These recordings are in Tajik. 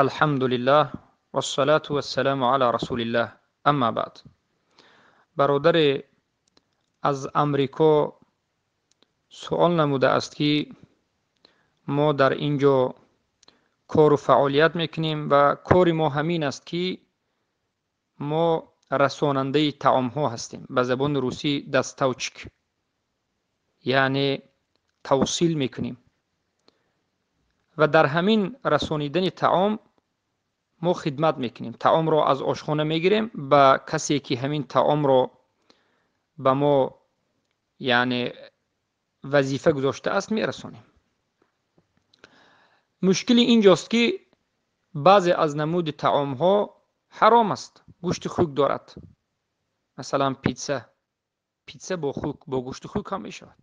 Алҳамдулиллаҳ вассалату вассаламу ала расулиллаҳ, амма баъд. Бародаре аз Амрико суол намудааст, ки мо дар ин ҷо кору фаъолият мекунем ва кори мо ҳамин аст, ки мо расонандаи таомҳо ҳастем, ба забони русӣ доставщик, яъне тавсил мекунем ва дар ҳамин расонидани таом мо хидмат мекунем. Таомро аз ошхона мегирем, ба касе ки ҳамин таомро ба мо, яъне вазифа гузоштааст, мерасонем. Мушкили инҷост, ки баъзе аз намуди таомҳо ҳаром аст, гӯшти хук дорад. Масалан, питса. Питса бо хук, бо гӯшти хук ҳам мешавад.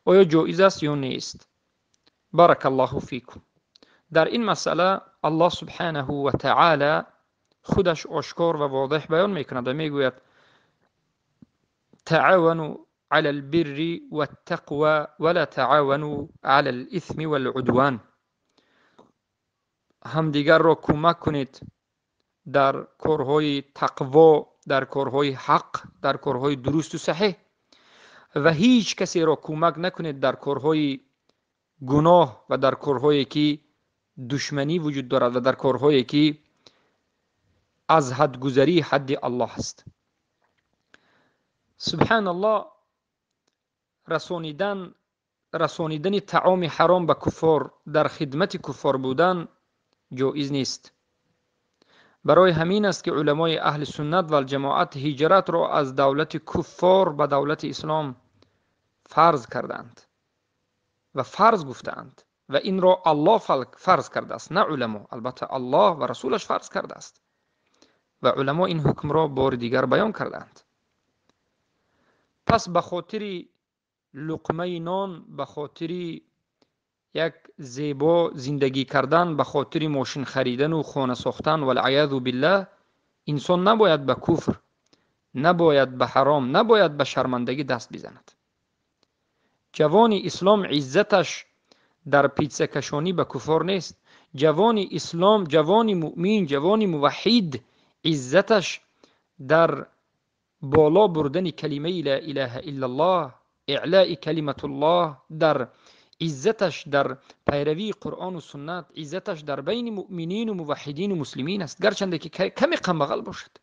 Оё ҷоиз аст ё нест? Баракаллоҳу фикум. Дар ин масъала Аллоҳ субҳанаҳу ва таъала худаш ошкор ва возеҳ баён мекунад ва мегӯяд: таъавану ала албирри ваттақва ва ла таъавану ала алисми валудван. Ҳамдигарро кӯмак кунед дар корҳои тақво, дар корҳои ҳақ, дар корҳои дурусту саҳеҳ ва ҳеҷ касеро кӯмак накунед дар корҳои гуноҳ ва дар корҳое ки душманӣ вуҷуд дорад ва дар корҳое ки аз ҳадгузарии ҳадди Аллоҳ аст. Субҳаналлоҳ, расонидани таоми ҳаром ба куффор, дар хидмати куффор будан ҷоиз нест. Барои ҳамин аст, ки уламои аҳли суннат валҷамоат ҳиҷратро аз давлати куффор ба давлати ислом фарз карданд ва фарз гуфтаанд ва инро Аллоҳ фарз кардааст, на уламо. Албатта, Аллоҳ ва расулаш фарз кардааст ва уламо ин ҳукмро бори дигар баён кардаанд. Пас ба хотири луқмаи нон, ба хотири як зебо зиндагӣ кардан, ба хотири мошин харидану хона сохтан, валъаязу биллаҳ, инсон набояд ба куфр, набояд ба ҳаром, набояд ба шармандагӣ даст бизанад. Ҷавони ислом иззаташ дар питсакашонӣ ба куффор нест. Ҷавони ислом, ҷавони муъмин, ҷавони муваҳҳид иззаташ дар боло бурдани калимаи ла илаҳа иллаллоҳ, иълаи калиматуллоҳ, дар иззаташ дар пайравии Қуръону суннат, иззаташ дар байни муъминину муваҳҳидину муслимин аст, гарчанде ки каме камбағал бошад.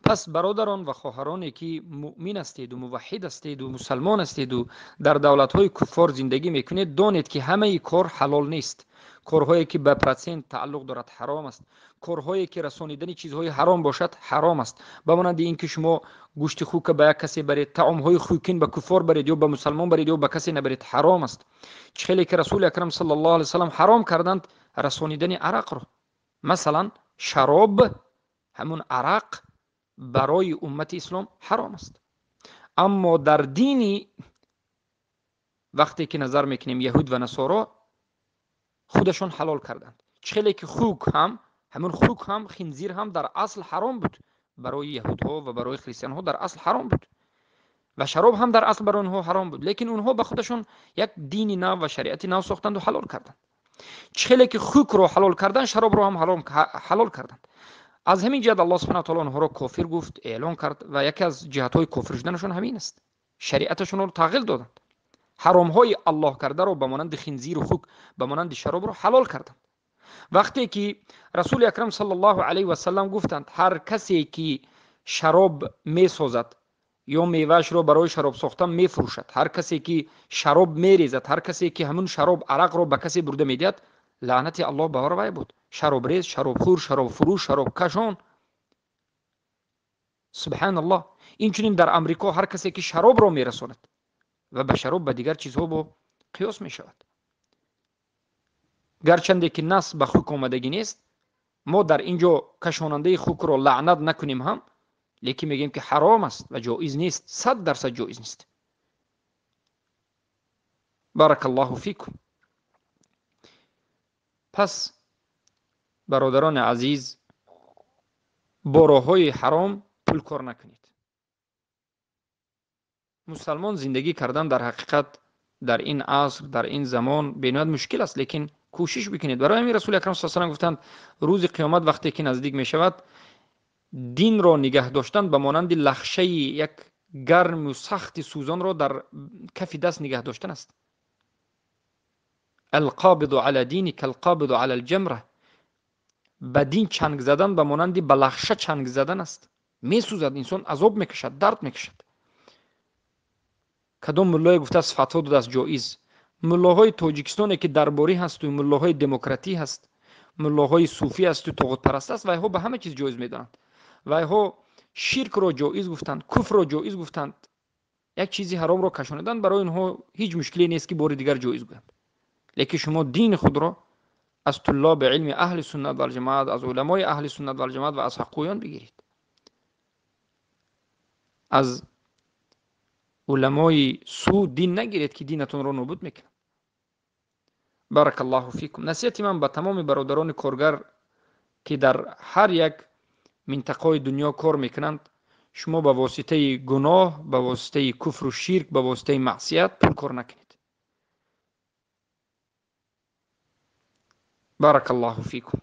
Пас бародарон ва хоҳароне ки муъмин ҳастеду муваҳҳид ҳастеду мусалмон ҳастеду дар давлатҳои куффор зиндагӣ мекунед, донед, ки ҳамаи кор ҳалол нест. Корҳое ки ба процент тааллуқ дорад, ҳаром аст. Корҳое ки расонидани чизҳои ҳаром бошад, ҳаром аст, ба монанди ин ки шумо гӯшти хука ба як касе баред, таомҳои хукин ба куффор баред ё ба мусалмон баред ё ба касе набаред, ҳаром аст. Чӣ хеле ки Расули акрам саллаллоҳу алайҳи васаллам ҳаром карданд расонидани арақро. Масалан, шароб, ҳамун арақ барои уммати ислом ҳаром аст. Аммо дар дини вақте ки назар мекунем, яҳуд ва насоро худашон ҳалол карданд. Чӣ хеле ки хук ҳам, ҳамун хук ҳам, хинзир ҳам дар асл ҳаром буд барои яҳудҳо ва барои христианҳо, дар асл ҳаром буд ва шароб ҳам дар асл барои онҳо ҳаром буд, лекин онҳо ба худашон як дини нав ва шариати нав сохтанду ҳалол карданд. Чӣ хеле ки хукро ҳалол карданд, шаробро ҳам ҳалол карданд. Аз ҳамин ҷиҳат Аллоҳ субҳана таоло онҳоро кофир гуфт, эълон кард ва яке аз ҷиҳатҳои кофир шуданашон ҳамин аст: шариаташонро тағйир доданд, ҳаромҳои Аллоҳ кардаро, ба монанди хинзиру хук, ба монанди шаробро ҳалол карданд. Вақте ки Расули акрам саллаллоҳу алайҳи васаллам гуфтанд: ҳар касе ки шароб месозад ё меваашро барои шароб сохтан мефурӯшад, ҳар касе ки шароб мерезад, ҳар касе ки ҳамун шароб, арақро ба касе бурда медиҳад, лаънати Аллоҳ ба вай буд. Шаробрез, шаробхӯр, шаробфурӯш, шаробкашон. Субҳаналлоҳ. Инчунин дар Амрико ҳар касе ки шаробро мерасонад ва ба шароб, ба дигар чизҳо бо қиёс мешавад, гарчанде ки нас ба хук омадагӣ нест, мо дар ин ҷо кашонандаи хукро лаънат накунем ҳам, лекин мегӯем, ки ҳаром аст ва ҷоиз нест, 100% ҷоиз нест. Баракаллоҳу фикум. Пас бародарони азиз, бо роҳҳои ҳаром пул кор накунед. Мусалмон зиндагӣ кардан дар ҳақиқат дар ин аср, дар ин замон бениҳоят мушкил аст, лекин Кӯшиш бикунед. Барои ҳамин Расули Акрам саллаллоҳу алайҳи васаллам гуфтанд, рӯзи қиёмат вақте ки наздик мешавад, динро нигаҳ доштан ба монанди лахшаи як гарму сахти сӯзонро дар кафи даст нигаҳ доштан аст. Алқобиду ала дини калқобиду ала алҷамра. Ба дин чанг задан ба монанди ба лахша чанг задан аст. Месӯзад, инсон азоб мекашад, дард мекашад. Кадом муллое гуфтааст фатво додааст ҷоиз? Муллоҳои тоҷикистоне ки дарборӣ ҳасту муллоҳои демократӣ ҳаст, муллоҳои суфӣ ҳасту тоғутпараст аст, вайҳо ба ҳама чиз ҷоиз медонанд. Вайҳо ширкро ҷоиз гуфтанд, куфрро ҷоиз гуфтанд, як чизи ҳаромро кашониданд, барои онҳо ҳеҷ мушкиле нест ки бори дигар ҷоиз гӯянд. Лекин шумо дини худро аз туллоби илми аҳли суннат валҷамоат, аз уламои аҳли суннат валҷамоат ва аз ҳаққӯён бигиред. Аз уламои су дин нагиред ки динатонро нобуд мекунад. Баракаллоҳу фикум. Насиҳати ман ба тамоми бародарони коргар ки дар ҳар як минтақаи дунё кор мекунанд, шумо ба воситаи гуноҳ, ба воситаи куфру ширк, ба воситаи маъсият пул кор накунед. Баракаллоҳу фикум.